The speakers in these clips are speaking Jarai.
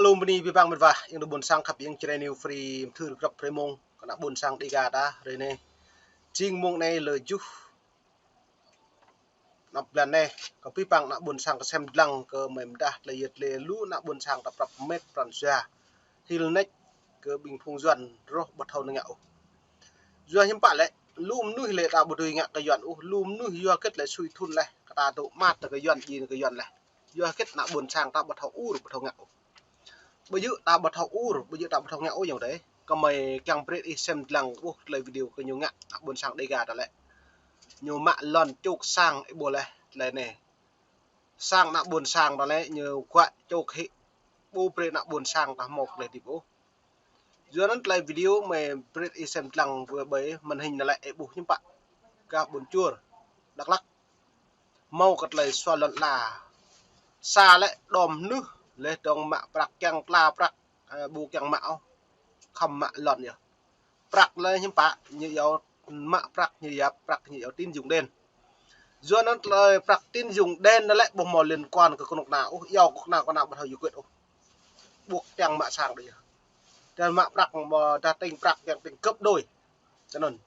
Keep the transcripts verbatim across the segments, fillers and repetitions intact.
Lŏm bơni abih bang mĕt wa, ayŏng adơi ƀôn sang khăp, ayŏng Jrai New Free, mthưr grăp hrơi mông, kơ ană ƀôn sang Dega ta, hrơi anai. Jing mông anai lơ juh anăp blan anai, kơ abih bang ană ƀôn sang kơsem dlăng kơ mơi mơdah tơlơi yơh tơlơi lu ană ƀôn sang ta prăp mĕt pran jua. Hil nĕč kơ ƀing phung Yuan rŏh ƀu thâo nao ngă ôh. Yua hiưm pă lĕ, lu mơnuih lĕ ta ƀu dưi ngă kơ Yuan ôh, lu mơnuih yua hơget lĕ sui thun laih, kơ ta dŏ mă tơ kơ Yuan, djai nao kơ Yuan laih. Yua hơget ană ƀôn sang ta ƀu thâo ur, ƀu thâo ngă ôh. Ƀu djơ̆ ta ƀu thâo ur, ƀu djơ̆ ta ƀu thâo ngă ôh ayŏng adơi. Kơ mơi kiăng brơi ih sem dlăng ƀuh tơlơi video kơ ñu ngă, ană ƀôn sang Dega ta lĕ. Ñu mă lŏn čŏk sang ih ƀuh laih tơlơi anai. Sang ană ƀôn sang ta lĕ, ñu guă čŏk hĭ, ƀu brơi ană ƀôn sang ta hmâo tơlơi hơdip ôh. Yua anŭn tơlơi video mơi brơi ih sem dlăng ƀơi màn hình anai lĕ ih ƀuh hiưm pă. Gah Ƀuôn Čuôr, Dak Lak. Hmâo kơ tơlơi sua lŏn ala. Sa lĕ đom mơnuih, laih dơ̆ng mă prăk kiăng tla prăk, ơ, ƀu kiăng mă ôh. Khŏm mă lŏn yơh. Prăk lĕ hiưm pă, ñu iâu mă prăk ñu yap, prăk ñu iâu tín dụng đen. Yua anŭn tơlơi prăk tín dụng đen anai lĕ ƀu hmâo liên quan kơ kơnuk kơna ôh, iâu kơnuk kơna kơnuk kơna ƀu thâo yua hơget ôh. Ƀu kiăng mă sang đôč yơh. Tơdah mă prăk mă dah tĭng prăk kiăng tĭng gấp đôi. Tui anŭn.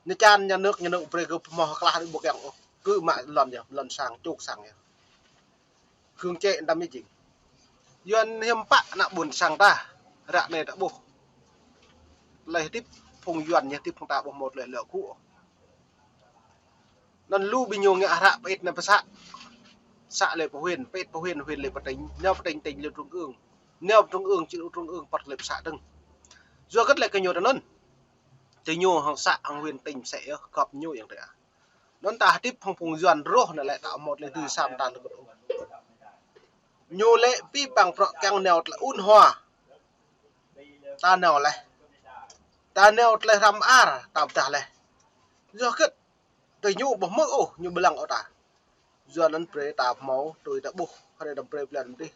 Ñu čan nhà nước, nhà nước brơi kơ hmâo hơklah đôč ƀu kiăng ôh. Kơ mă lŏn yơh, lŏn sang, čŏk sang yơh. Khương čĕ đăm mĭn jing. Yuan hiưm pă ană ƀôn sang ta. Ră anai ta ƀuh. Tơlơi hơdip phung Yuan ñu hơdip phung ta ƀu hmâo tơlơi lŏ gŭ. Anŭn lu ƀing ñu ngă hră pơit nao pơ să. Să lĕ pơ huyện, pơit pơ huyện, huyện lĕ pơ tỉnh, nao pơ tỉnh, tỉnh lĕ trung ương. Nao pơ trung ương, či trung ương, păt lĕ pơ să dơ̆ng. Yua hơget lĕ kơ ñu tui anŭn. Tơ ñu hăng să, hăng huyện, tỉnh, pơ să yơh, gŏp ñu ayŏng adơi ah. Anŭn ta hơdip hăng phung Yuan rŏh anai lĕ ta hmâo tơlơi dưi sa mơta lơgŭt ôh. Ñu lĕ abih bang bruă kiăng nao tơlơi ŭn hua. Ta nao laih. Ta nao tơlơi hrăm ar, ta pơdah laih. Yua hơget, tơ ñu ƀu hmư̆ ôh, ñu ƀu lăng ôh ta. Yua anŭn brơi ta hmâo, tui ta ƀuh, hrơi đăm brơi blan mơdih.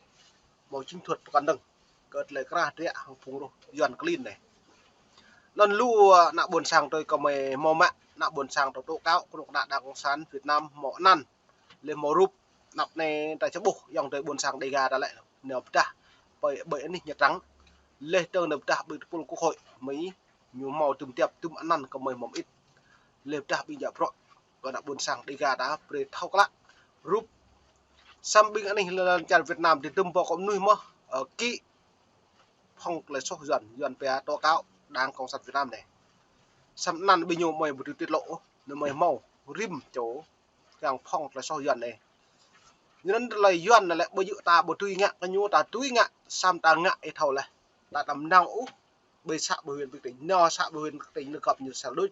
Hmâo jing thuăt pơkŏn dơ̆ng. Kơ tơlơi krah drĕ hăng phung rŏh Yuan klin anai. Anŭn lu, ơ, ană ƀôn sang tui kơ mơi hmâo mă, ană ƀôn sang tui tố cáo, kơnuk kơna đảng cộng sản Việt Nam hmâo anăn. Laih hmâo rup, anăp anai ta či ƀuh, ayŏng adơi ƀôn sang Dega ta lĕ. Nao pơdah, ƀơi, ƀơi anih Nha Trang. Laih dơ̆ng nao pơdah ƀơi tơpul Quốc hội Mi, ñu hmâo tŭm tiăp, tŭm anăn kơ mơi hmâo mơit. Laih pơdah ƀing jak bruă, kơ ană ƀôn sang Dega ta, brơi thâo klă. Rup, samơ̆ ƀing anih lŏn čar Việt Nam, tơdŭm pô kơ mơnuih mơ̆, ơ, kĭ, phŏng tơlơi soh Yuan, Yuan pia tố cáo đảng cộng sản Việt Nam anai. Samơ̆ anăn ƀing ñu mơi ƀu dưi tiết lộ ôh, anŭn mơi hmâo rĭm čô kiăng phŏng tơlơi soh Yuan anai. Yua anŭn tơlơi Yuan anai lĕ ƀu djơ̆ ta ƀu dưi ngă kơ ñu, ta dưi ngă, samơ̆ ta ngă ih thâo laih. Ta tăm nao ôh, ƀơi să ƀơi huyện ƀơi tỉnh, nao să ƀơi huyện ƀơi tỉnh nao gŏp ñu sel đôč.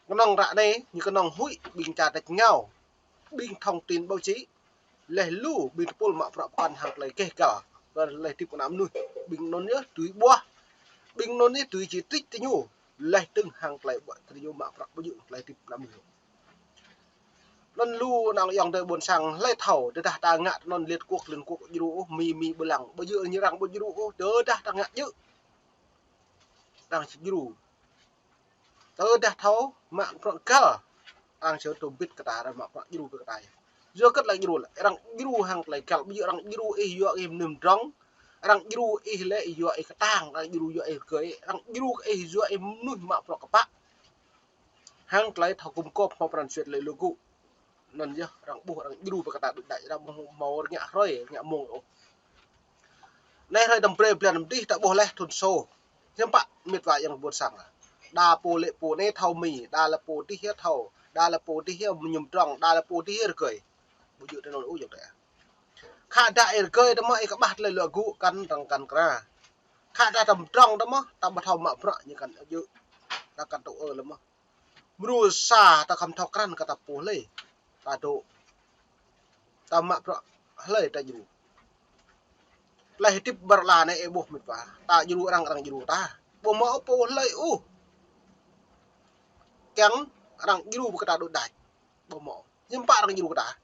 Kơnơ̆ng ră anai, ñu kơnơ̆ng huĭ ƀing čar tač rơngiao. Ƀing thông tin báo chí, laih lu ƀing tơpul mă bruă pơkŏn hăng tơlơi gêh găl, tơlơi hơdip kơ ană mơnuih, ƀing anŭn yơh dưi ƀuah, ƀing anŭn yơh dưi chỉ trích tơ ñu, laih dơ̆ng hăng tơlơi ƀuh tơ ñu mă bruă ƀu djơ̆ tơlơi hơdip ană mơnuih. Anŭn lu ană ayŏng adơi ƀôn sang hlơi thâo, tơdah ta ngă tơ anŭn Liên Quốc, Liên Quốc djru ôh, Mi, Mi ƀu lăng, ƀu djơ̆ ñu arăng ƀu djru ôh, tơdah ta ngă djơ̆. Arăng či djru. Tơdah thâo mă bruă găl, arăng či tơm bĭt kơ ta, arăng mă bruă djru bĭt kơ ta. Yua hơget arăng djru lĕ, arăng djru hăng tơlơi găl, ƀu djơ̆ arăng djru ih yua ih mơnum drŏng, arăng djru ih lĕ yua ih kơtang, arăng djru yua ih rơgơi, arăng djru ih yua ih mơnuih mă bruă kơpă. Hăng tơlơi thâo gum gôp hmâo pran jua tơlơi lŏ gŭ. Anŭn yơh, arăng ƀuh, arăng djru brơi kơ ta đôč đač, arăng ƀu hmâo rơngiă hrơi, rơngiă mông ôh. Anai hrơi đăm brơi blan mơdih ta ƀuh laih thŭn sô. Hiưm pă mĕt wa ayŏng ƀôn sang. Đa pô lĕ pô anai thâo Mi, đa lĕ pô dih yơh thâo, đa lĕ pô dih yơh mơnum drŏng, đa lĕ pô dih yơh rơgơi. Ƀu djơ̆ tơ anŭn ôh ayŏng adơi. Khă dah ih rơgơi tơ mơ̆ ih kơƀah tơlơi lŏ gŭ kăn răng kăn kra. Khă dah tăm drŏng tơ mơ̆, ta ƀu thâo mă bruă ñu kăn djơ̆. Ta kăn tŭ ơ lĕ mơ̆. Mrô sa ta khŏm thâo krăn kơ ta pô hlơi. Ta dŏ. Ta mă bruă hlơi ta djru. Tơlơi hơdip ƀơi lŏn anai ih ƀuh mĕt wa. Ta djru arăng, arăng djru ta. Ƀu hmâo pô hlơi ôh. Kiăng arăng djru brơi kơ ta đôč đač. Ƀu hmâo. Hiưm pă arăng djru kơ ta.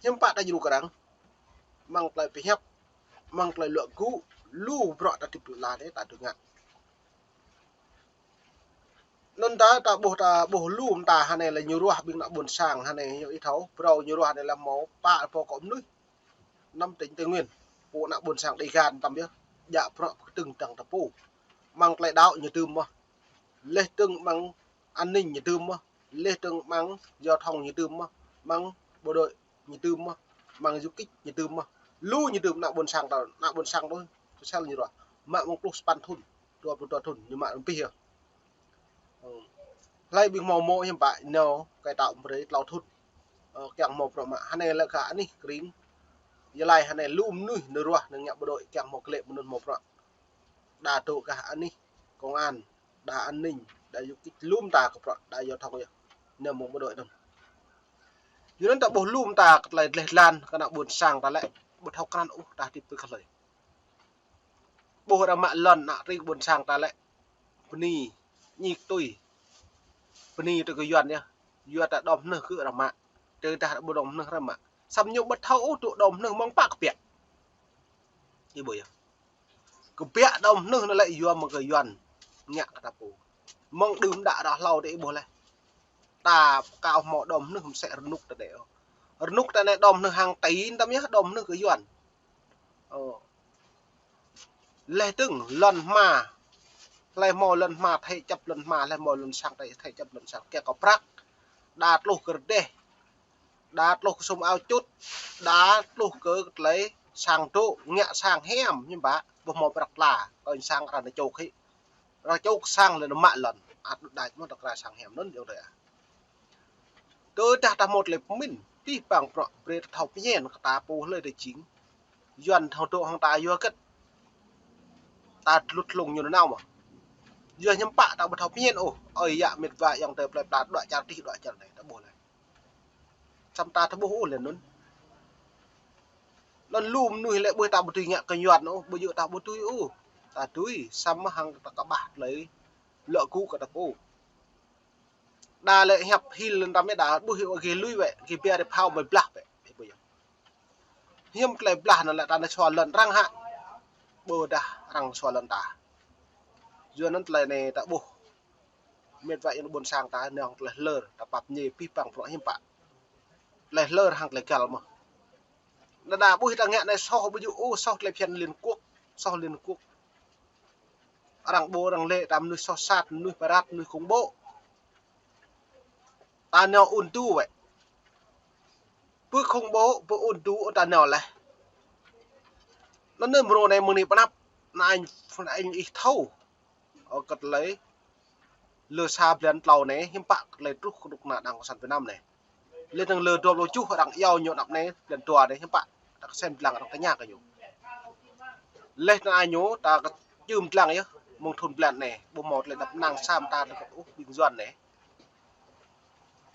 Hiưm pă ta djru kơ arăng. Mơ̆ng tơlơi pơhiăp. Mơ̆ng tơlơi lŏ gŭ. Lu bruă ta hơdip ƀơi lŏn anai ta dưi ngă. Anŭn ta, ta ƀuh, ta ƀuh lu mơta hơnai lĕ ñu ruah ƀing ană ƀôn sang hơnai ñu ih thâo, phrâo ñu ruah anai lĕ hmâo pă rơbâo kơ mơnuih. Năm tỉnh Tây Nguyên. pô ană ƀôn sang Đêga tăm yơh. Djă bruă pơkơdơ̆ng dăng ta pô. Mơ̆ng tơlơi đaŏ ñu dưm mơ̆n. Leh dơ̆ng mơ̆ng an ninh ñu dưm mơ̆n. Leh dơ̆ng mơ̆ng giao thông ñu dưm mơ̆n. Mơ̆ng bộ đội ñu dưm mơ̆n. Mơ̆ng du kích ñu dưm mơ̆n. Lu ñu dưm ană ƀôn sang ta, ană ƀôn sang tui, tui sel ñu ruah. Mă mơ̆ng pluh sapăn thŭn, dua pluh dua thŭn, ñu mă abih yơh. Hlơi ƀing hmâo mơ̆ hiư̆m pă nao kơ tao brơi tlâo thŭn. Ơ, kiăng hmâo bruă mă. Hơnai lĕ kơ anih kring. Yơh lai hơnai lu mơnuih nao ruah nao ngă bộ đội kiăng hmâo klĕ mơnuih hmâo bruă. Đa dŏ kơ anih công an, đa an ninh, đa du kích lu mơta kơ bruă, đa giao thông yơh. Nao mơ̆ng bộ đội anŭn. Yua anŭn ta ƀuh lu mơta kơ tơlơi dleh dlan kơ ană ƀôn sang ta lĕ, ƀu thâo krăn ôh ta hơdip tui kơ hlơi. Ƀuh arăng mă lŏn ană tring ƀôn sang ta lĕ. Bơni, ñik tui. Bơni tui kơ Yuan yơh. Yua ta đom hnưh kơ arăng mă. Tơdah ƀu đom hnưh arăng mă. Samơ̆ ñu ƀu thâo ôh tŭ đom hnưh mơ̆ng pă kơbiă. Ih ƀuh yơh. Kơbiă đom hnưh anŭn lĕ yua mơ̆ng kơ Yuan ngă kơ ta pô. Mơ̆ng đưm đă ră hlâo tơ ih ƀuh leh. Ta kâo hmâo đom hnưh mơsĕ rơnŭk ta anai. Rơnŭk ta anai đom hnưh hăng tin tăm yơh đom hnưh kơ Yuan. Ơ. Leh dơ̆ng lŏn hma. Hlơi hmâo lŏn hma thế chấp lŏn hma, hlơi hmâo lŏn sang thế chấp lŏn sang. Kiăng kơ prăk. Đa tluh kơ rơdêh. Đa tluh kơ sum ao čut. Đa tluh kơ tơlơi sang dŏ, ngă sang hiam, hiư̆m pă. Ƀu hmâo prăk tla. Kơ sang arăng čŏk hĭ. Arăng čŏk sang lĕ nao mă lŏn. Ăt đut đač mơ̆n ta krăn sang hiam anŭn yơh dơi ah. Tơdah ta hmâo tơlơi pơmĭn, abih bang bruă brơi ta thâo pơñen kơ ta pô hlơi ta jing. Yuan thâo dŏ hăng ta yua hơget. Ta tlut hlung ñu nanao mơ̆n. Yua hiư̆m pă ta ƀu thâo pơñen ôh. Ơi yă mĕt wa ayŏng adơi plơi pla đuaĭ čar adih đuaĭ čar anai ta ƀuh leh. Samơ̆ ta ƀu ƀuh ôh leh anŭn. Anŭn lu mơnuih lĕ ƀuh ta ƀu tui ngă kơ Yuan ôh, ƀu djơ̆ ta ƀu tui ôh. Ta tui, samơ̆ hăng ta kơƀah tơlơi luă gŭ kơ ta pô. Đa lĕ hiăp hil lŏn tăm yơh đa ƀuh hil gih lui wĕ, gih biă rơphao mơi blah wĕ. Ih ƀuh yơh. Hiư̆m tơlơi blah anŭn lĕ ta nao sua lŏn arăng hă. Ƀôdah arăng sua lŏn ta. Yua anŭn tơlơi anai ta ƀuh. Mĕt wa ayŏng ƀôn sang ta nao hăng tơlơi hlơr, ta pap ñe abih bang bruă hiư̆m pă. Tơlơi hlơr hăng tơlơi găl mơ̆n. Đa đa ƀuh ta ngă anai soh ƀu djơ̆ ôh, soh tơlơi phiăn Liên Quốc, soh Liên Quốc. Arăng ƀu arăng lĕ ta mơnuih soh sat, mơnuih barat, mơnuih khủng bố. Ta nao ôn tu wĕ. Ƀu khủng bố, ƀu ôn tu ta nao leh. Anŭn anai mrô anai mơ̆ng anai pơanăp, anai, anai ih thâo. Ơ kơ tơlơi lơ sa blan tlâo anai, hiư̆m pă kơ tơlơi truh kơnuk kơna Đảng Cộng sản Việt Nam anai. Lĕ tơ̆ng lơ dua pluh tơjuh arăng iâu ñu anăp anai, blan dua anai, hiư̆m pă. Ta kơsem lăng arăng tơña kơ ñu. Leh anŭn ñu, ta kơčưm lăng yơh, mơ̆ng thŭn blan anai, ƀu hmâo tơlơi đăp năng sa mơta tơlơi kơt ôh ƀing Yuan anai.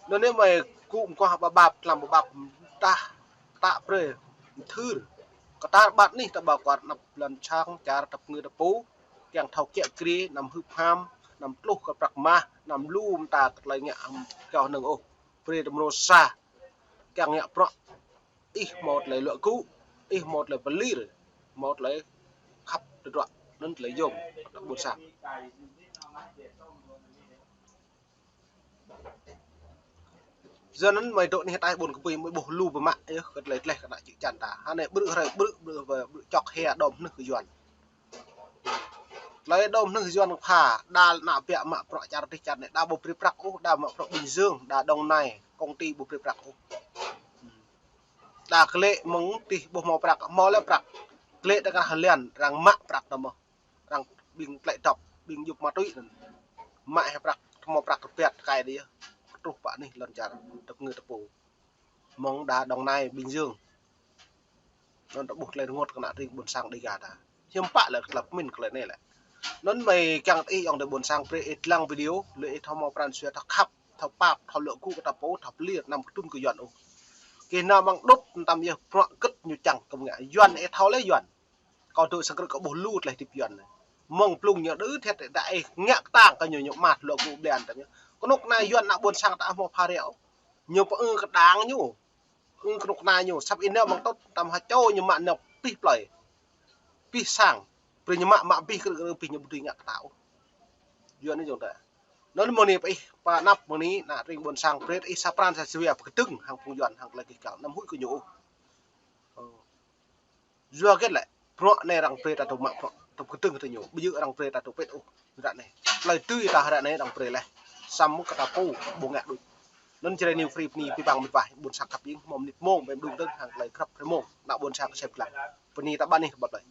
Anŭn anai mơi kŭm kuah ƀă ƀap, tlam ƀă ƀap, tah, tă brơi, mơthưr. Kơtar ƀat anih ta ƀă kuar anăp lŏn sang, čar ta pơngư ta pô, kiăng thâo kiă kriê, anăm hưp ham, anăm tluh kơ prăk mah, anăm lu mơta kơ tơlơi ngă hăm kâo hơnơ̆ng ôh. Brơi ta mrô sa, kiăng ngă bruă, ih hmâo tơlơi luă gŭ, ih hmâo tơlơi pơlir, hmâo tơlơi khăp tơdruă, anŭn tơlơi yôm, ta ƀôn sang. Yua anŭn mơi dŏ anih ataih ƀôn kơpui mơi ƀuh lu biă mă yơh kơ tơlơi dleh kơ ană čư̆ čan ta. Hơnai ƀrư̆ hrơi ƀrư̆, ƀrư̆, ƀrư̆ čŏk hia đom hnưh kơ Yuan. Tơlơi đom hnưh kơ Yuan pha, đa ană biă mă bruă čar adih čar anai, đa ƀu brơi prăk ôh, đa mă bruă Bình Dương, đa Đồng Nai, công ty ƀu brơi prăk ôh. Đa klĕ mơ̆ng adih ƀu hmâo prăk, hmâo lĕ prăk. Klĕ đa kơ hơlian, arăng mă prăk ta mơ̆n. Arăng ƀing klĕ dŏp, ƀing djŭp ma túy anŭn. Mă hĭ prăk, hmâo prăk rơbat kai đĭ yơh. Truh pơ anih lŏn čar, ta pơngư ta pô. Mơ̆ng đa Đồng Nai, Bình Dương. Anŭn ta ƀuh tơlơi rơngot kơ ană tring ƀôn sang Đêga ta. Hiư̆m pă lĕ tơlơi pơmĭn kơ tơlơi anai lĕ. Anŭn mơi kiăng ih ayŏng adơi ƀôn sang brơi ih lăng video, lĕ ih thâo hmâo pran jua thâo khăp, thâo pap, thâo luă gŭ kơ ta pô, thâo pơlir, anăm kơtưn kơ Yuan ôh. Kơ ană mơ̆ng đŭt, anăm yơh bruă hơget ñu čang kơ mơ̆ng ngă. Yuan ih thâo lĕ Yuan. Kâo dŏ sang krư̆ kâo ƀuh lu tơlơi hơdip Yuan anai. Mơ̆ng blung ñu đơ thiăt đa ih ngă kơtang kơ ñu ñu mă luă gŭ blan ta ñu. Kơnuk kơna Yuan ană ƀôn sang ta hmâo pha reo. Ñu pơư kơ đang ñu. Ư kơnuk kơna ñu. Săp ih nao mơ̆ng tŭt tam ha čô ñu mă nao abih plơi. Abih sang. Brơi ñu mă mă abih krư̆ krư̆ abih ñu ƀu dưi ngă kơ ta ôh. Yuan anai jŏng ta. Anŭn mơ̆ng anai pơ ih pơanăp mơ̆ng anai ană tring ƀôn sang brơi ih sa pran sa jua pơkơdơ̆ng hăng phung Yuan hăng tơlơi gêh găl anăm huĭ kơ ñu ôh. Ơ. Yua hơget lĕ, bruă anai arăng brơi ta tŭ mă bruă, tŭ kơtưn kơ tơ ñu, ƀu djơ̆ arăng brơi ta tŭ pĕt ôh, ră anai. Tơlơi tui ta ră anai arăng brơi laih, samơ̆ kơ ta pô ƀu ngă đôč. Anŭn Jrai New Free bơni abih bang mĕt wa ƀuôn sang khăp jing, hmâo mơnit mông, ƀơi mơđung dơ̆ng hăng tơlơi krăp rơmông, ană ƀuôn sang kơ sem glang. Bơni ta ƀă anih kơ ƀă plơi.